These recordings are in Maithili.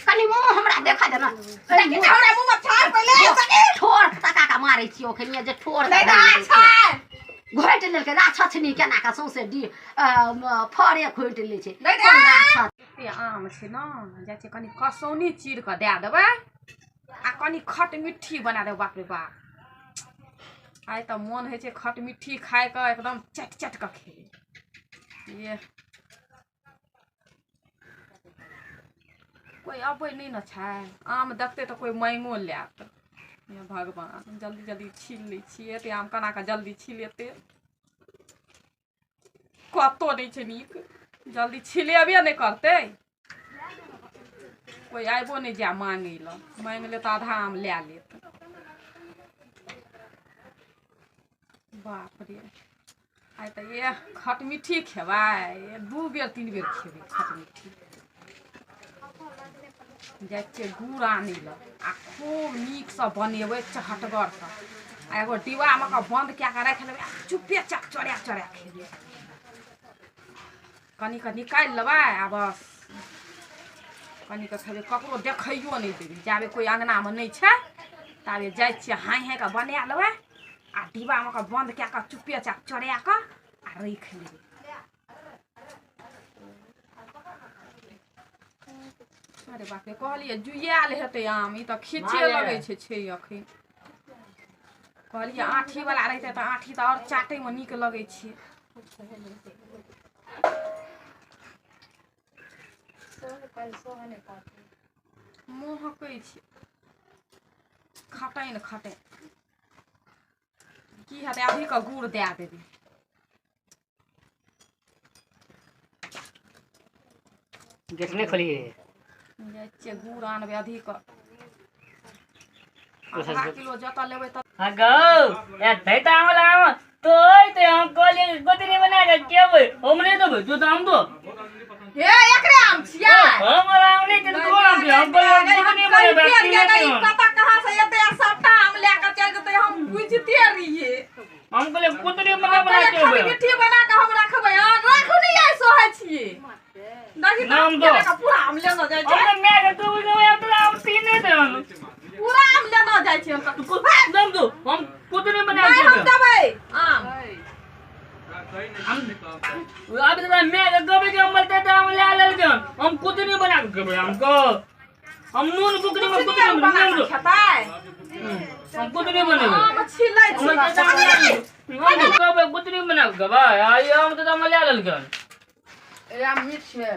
कनी मुंह हमरा देखा दे ना। देखी हमरा मुंह में छाड़ पहिले सकी। ठोर तका का मारै छियो खनिया जे ठोर नहीं त छाड़ घोटि लेलकै राक्षस नी केना का सौंसे डी फरे घोटि लै छै। नहीं कोन राक्षस एते आम छै न जाइ छै कनी कसौनी चीर कऽ दए देबै आ कनी खट मिट्ठी बना देबै। बाप रे बाप, आइ तऽ मोन होइ छै खट मिट्ठी खाइके एकदम चट चट कऽ खेबै। ये कोइ अबै नहि ने छै, आम देखतै तऽ कोइ माँगिओ लेत। हे भगवान, जल्दी जल्दी छील लै छियै, एते आम केना कऽ जल्दी छिलेतै, कतौ नहि छै नीक, जल्दी छिलेबे नहि करतै, कोइ आबिओ नहि जाय माँगै लए, माँगि लेत आधा आम लए लेत। बाप रे, आइ तऽ ये खटमिट्ठी खेबै, 2 बेर 3 बेर खेबै खटमिट्ठी। जाइ छियै गुड़ आनै लए आ खूब नीकसँ बनेबै चहटगरसँ, आ एगो डिब्बामे कऽ बन्द कए कऽ राखि लेबै आ चुपे चाप चोरा चोरा खेबै। कनि कऽ निकालि लेबै आ बस कनि कऽ खेबै, ककरो देखैयो नहि देबै। जाबे कोइ अङ्गनामे नहि छै ताबे जाइ छियै हाँइ हाँइ कऽ बना लेबै आ डिब्बामे कऽ बन्द कए कऽ चुपे चाप चोरा कऽ आ राखि लेबै। अरे बाप रे, कहलियै जुआयल हेतै आम, ई तऽ खींचे लगै छै छै अखन। कहलियै आँठी वाला रहितै तऽ आँठी तऽ आओर चाटैमे नीक लगै छै। महकै छै खटैन खटैन। की हेतै, अभी कऽ गुड़ दए देबै। गेट नहि खोलिए, जाइ छियै गुड़ आनबै अधिक, आधा किलो जतऽ लेबै तत। हाँ गौ, ए धै त आम आम तो ते हम कहलियै गोतनी बना के खेबै, हम नहि देबै, तू तऽ आम दो। हे एकरे आम छियै, हमर आम नहि छै, तोहर आम छै। हम कहलियै गोतनी बनेबै, कतऽ कहाँ से एतै आ सबटा आम लए कऽ चलि जेतै, हम बुझिते रहियै। हम कहलियै गोतनी बना बना खेबै, मिट्टी बना कऽ हम रखबै। हँ राखू नहि, आइ सहै छियै। देखी नाम दो। पूरा आम लेना जाइ छै। हमरा my के तू बुझबै, हम तोरा आम तीन नहि देब, पूरा आम लेना जाइ छै। हम नाम दो, हम गोतनी बना नहि, हम खेबै देबै आम। हम अभी तो मैं के कहबै कि हमर तऽ आम लए लेलकै, हम गोतनी बना के खेबै। हमको हम नून बुकनी में कुछ नहि गोतनी बना नाम कऽ दो, खेतै, हम गोतनी बनेबै। आम छिलै हमर छै। तऽ आम लए लेलकै, हम कहबै गोतनी बना के खेबै, आ ई आम तऽ आम लए लेलकै। आम मीठ छै।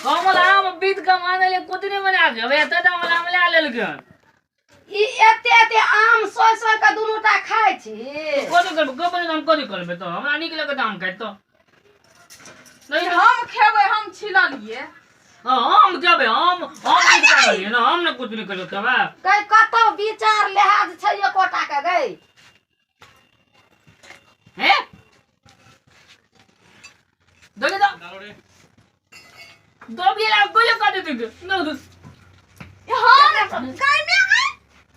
हमर आम बीत कऽ आनलियै गोतनी बना के खेबै, तऽ हमर आम लए लेलकै। ई एते एते आम सोय सोय के दुनू टा खाइ छी। कथी करबै, कहबै हम कथी करबै, तऽ हमरा नीक लगत आम खाइत तऽ नहीं। हम खेबै, हम छिललियै। हाँ हम खेबै, हम हम की करलियै ना, हम ने कुछ नहीं करबै खेबै। गै कतौ विचार लिहाज छै एकोटा के गै? हैं देखी तऽ दबिए ला गोले काट देते ना, हम गाय में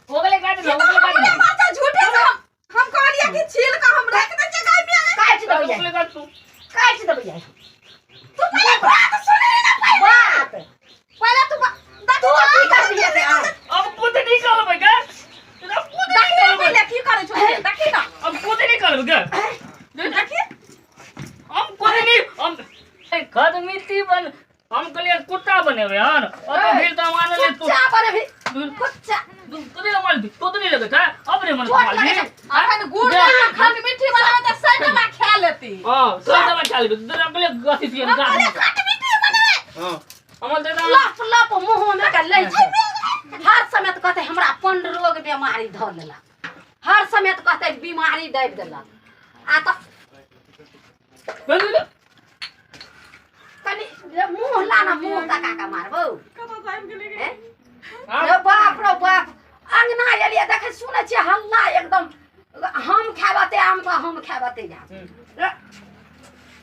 ओगले काट दे, ओगले काट दे। माता झूठे से हम कहलियै कि छील कऽ हम राखि दै छियै गाय में। काटि देबै, ओगले काट तू, काटि देबै। तू पहिले बात सुनै ना, पहिले बात पहिले तू देखी तू तऽ की करबिही एते आम? अब कुछ नहीं करबै गे, अब कुछ नहीं देखी करबै, पहिले की करै छौ, देखी ना, अब कुछ नहीं करबै गे, देखी हम कुछ नहीं, हम खद मिट्टी बन, हम कहलियै कुत्ता बनेबै हन, और तो फिर तो हम आनलियै तू कुच्चा बनेबही, कुच्चा। तू नहीं मार दी, तो नहीं लगत है अब रे मन चोट मार लगै दी। छै। अखन गुड़ दे आ खट मिट्टी बनाबै तऽ 100 टका खा लेती। हां 100 टका खा लेबी, तोरा कहलियै गथी छियै हम कहलियै खट मिट्टी बनेबै। हां हमर दादा लप लप मुँह में के लै छै। हर समय तऽ कहतै हमरा पंड रोग बीमारी धऽ लेलक, हर समय तऽ कहतै बीमारी दाबि देलक। आ तऽ कनि मुँह ला ना, मुँह तका के मारबौ। कतऽ जाबि गेलै गे? रे बाप रे बाप, अंगना एलियै देखै सुनै छियै हल्ला एकदम, हम खेबते आम तऽ हम खेबते आम।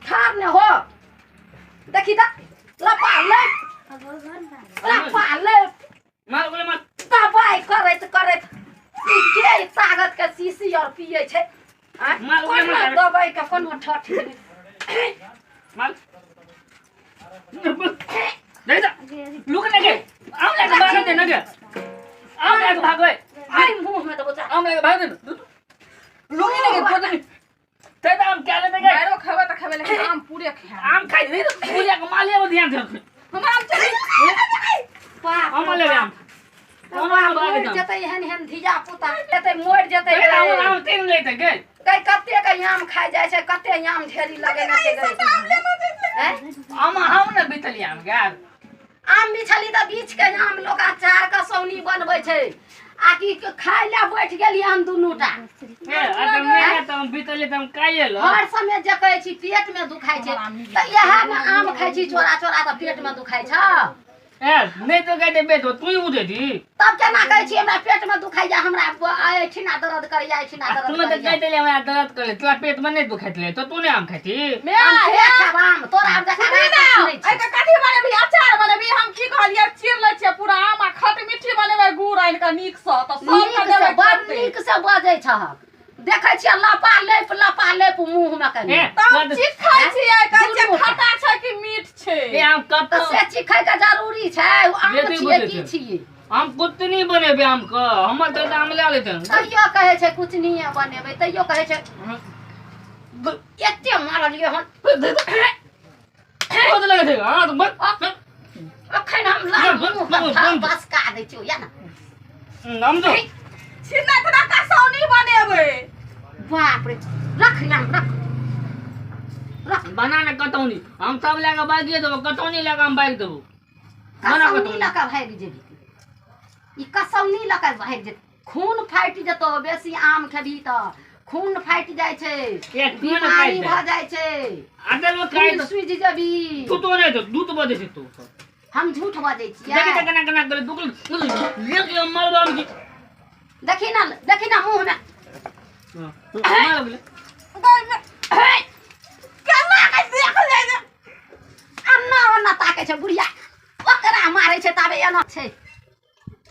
ठाढ़ ने हो, देखी तऽ लपा लप लपा लप मार गोले मार, दबाइ करैत करैत ई के ताकत के शीशी और पियै छै। मार गोले कोनो मार, दबाइ के कोनो ठठ नहि। मार। देख त लुक न गे आम लए भाग दे न गे आम लए भागबै आई मुंह में दबो आम लए भाग दे लुक न गे कोतनी ते त आम क्या लेते गे मारो खेबै त खेबै लेकिन आम पूरे खाए आम खाइ दे पूजा के माले पर ध्यान दे हमरा आम चली बाप आम ले आम मर जतै एहन एहन धिया पुता जतै मर जतै आम तीन लेते गे कै कते के आम खाइ जाइ छै कते आम ढेरी लगेने छै हैं आम हम न बितली आम गे आम बिछली त बीछ के आम लोक अचार के सौनी बनबै छै आ की खाइ ले बैठ गेली हम दुनू टा ए अगर मैं त हम बितली त हम खाइए लो हर समय जे कहै छी पेट में दुखाइ छै त इएह में आम खाइ छी चोरा चोरा त पेट में दुखाइ छ ए नहीं तो कह देबे तो तू ही उठे थी तब केना कहै छी हमरा पेट में दुखाइया हमरा एहिठिना दर्द करैया एहिठिना तू दर्द तो कह करैया देले हमरा दर्द करे तोरा पेट में नहीं दुखाइत ले तो तू ने आम खाती मैं हम के खाब आम तोरा आम जकाँ सुनी ना राक्षस नहि एहि छै के कथी बनेबही अचार बनेबही हम की कहलियै चीर लै छियै पूरा आम आ खट मिठी बनेबै गुड़ आनि कऽ नीक सँ तऽ सबके नीक से देबै बड़ खेतै। नीक से बजै छहक देखै छियै लपा लेप लपा लेप मुँह में कनी ए तऽ हम चीखै छियै कहै छियै दुनू टा। खट्टा छै कि मीठ छै ए आम कब तऽ से चीखै के जरूरी छै ओ आम बेटी छियै बुझै की छै। छियै हम कुतनी बनेबे आम के हमर तो आम ले लेते तैयो कहै छै कुछ नहीं बनेबै तैयो कहै छै एते मारलियै हन बहुत लगे थे हां तो बस अखन हम लाल बंद, मुँह बंद, के बंद। बसका दै छियौ या ना हम तो छिन्ना इतना कसौनी बनेबै बाप रे रख आम रख रख बना ना कतौनी हम सब लेके भागिए देबो कतौनी लेके हम भागि देबो बना कसौनी कतौनी लऽ कऽ भागि जेबही ई कसौनी लऽ कऽ भागि जेतै खून फाटि जेतौ बेसी आम खेबही तऽ खून फाटि जाइ छै ए, खून बीमारी फाटि भऽ जाइ छै अदल में खाइ खून सूजि जेबही तू तो नहीं तो दूध बजे छै तू हम झूठ बजै देख छियै देख केना केना करे दुगल लेके मारबो हम की देखी ना देखी ना मुँह में मारब ले केना के देख ले जे अन्ना ओन्ना ताकै छै बुढ़िया ओकरा मारै छै ताबे एना छै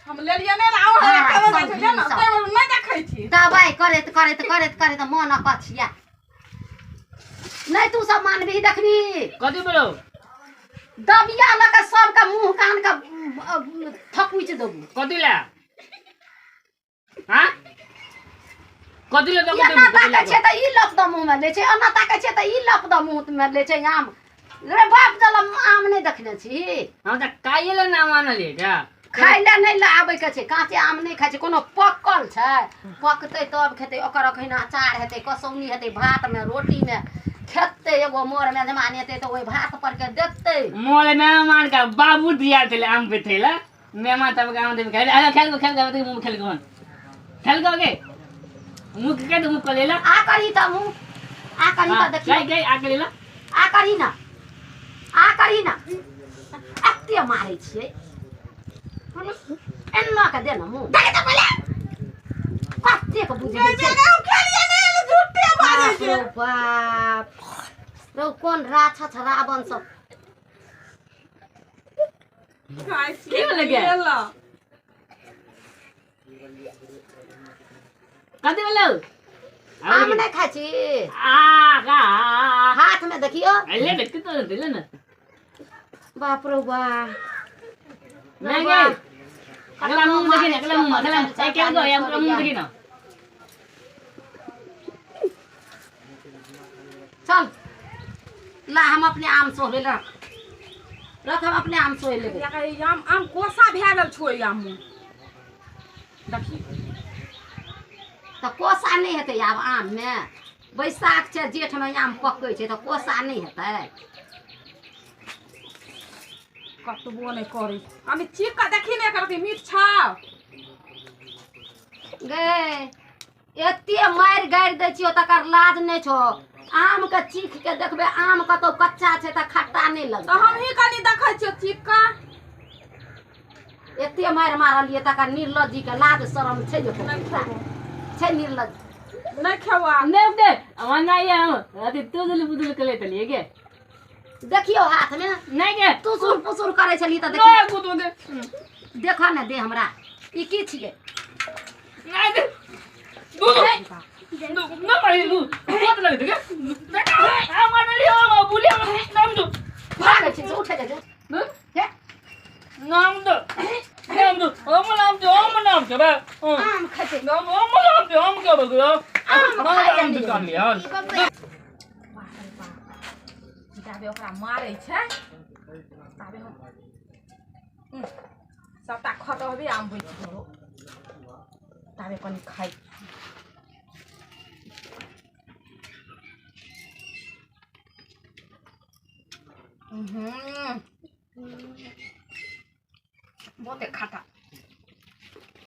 हम लेलियै नहि ने आउ हाँ, खेबै सब जाइ छै ले ने सब। तै नहि देखै छी दबाइ करैत करैत करैत करैत मन अकछिया नहि तू सब मानबही देखबी कथी बोलो दबिया लऽ कऽ सबके मुँह कान के थकुचि देबू कथी ले हां कथी ले तो एना ताकै छै तऽ ई लप दऽ मुँह में लै छै एना ताकै छै तऽ ई लप दऽ मुँह में लै छै आम रे बाप जलम आम नहि देखने छी हम त काहे ले ना मानलिए क्या खाइ लए नहि लए आबैके छै काँचे आम नहि खाइ छै कोनो पकल छै पकतै तब खेतै ओकर अखन अचार हेतै कसौनी हेतै भातमे रोटीमे खेतै एगो मोर मेजमान हेतै तऽ ओहि भात पर के देखतै मोले मेहमान का बाबू दिया थे आम पे थे ला मेहमान तब गाँव दे खेल अरे खेल को खेल को मुंह खेल को खेल को के मुंह के मुंह को ले ला आ करी तऽ मुँह आ करी तऽ देखियौ गई गई आके ले ला आ करी ना आ करी ना एते मारै छियै एना के दे ना मुँह कतेक बुझै छै हम खेलियै नहि एलै झूठे बाजै बाप छै रौ बाप रौ कोन राक्षस रावण सब खाइ छियै की भेलै गे? लेला। कथी बोलो आम नहि खाइ छी आ का हाथ में देखियौ ले देख तो ले ना बाप रौ बा नहीं गई अगला मुंह देखी ना अगला मुंह अगला ए खेल को ये मुंह देखी ना चल ला हम अपने आम सोहे रख रख हम अपने आम सोहे लेबै या कहै आम आम कोसा भए गेल छौ ई आम देखी तऽ कोसा नहि हेतै आब आममे बैसाख छै जेठमे आम पकै छै तऽ कोसा नहि हेतै कतबो नहि करै कनि चीख कऽ देखी ने एकर मीठ छौ गे एते मारि गारि दै छियौ तकर लाज नहि छौ आमके चीख के देखबै आम कतौ कच्चा छै तऽ खट्टा नहि तऽ लगतै हमही कनि देखै छियौ चीख कऽ एते मारि मारलियै तकर निर्लज्जी के लाज शरम छै जे नहि खेबौ छै निर्लज्ज नहि खेबौ आब। नहीं दे वरना ये हम अथी तुदुल बुदुल के ले चलिए के देखियौ हाथमे नहीं के तुसुर पुसुर करै छली तऽ देखियौ नहीं कुदू दे देखऽ ने दे हमरा ई की छियै नहीं दे दूध ना मारी दूध बहुत लगे थे क्या आ मार लियो बोलिए नाम दो भागै छै से उठै छै दूध हे नाम दो नाम दो हम नाम दो हम नाम के बा आम खेतै नाम हम नाम दो हम के बगो आम खाइ आम दुकान लिया जाबे ओकरा मारै छै ताबे हम सबटा खटहबे आम बचि गेलो ताबे कनि खाइ बहुते खट्टा।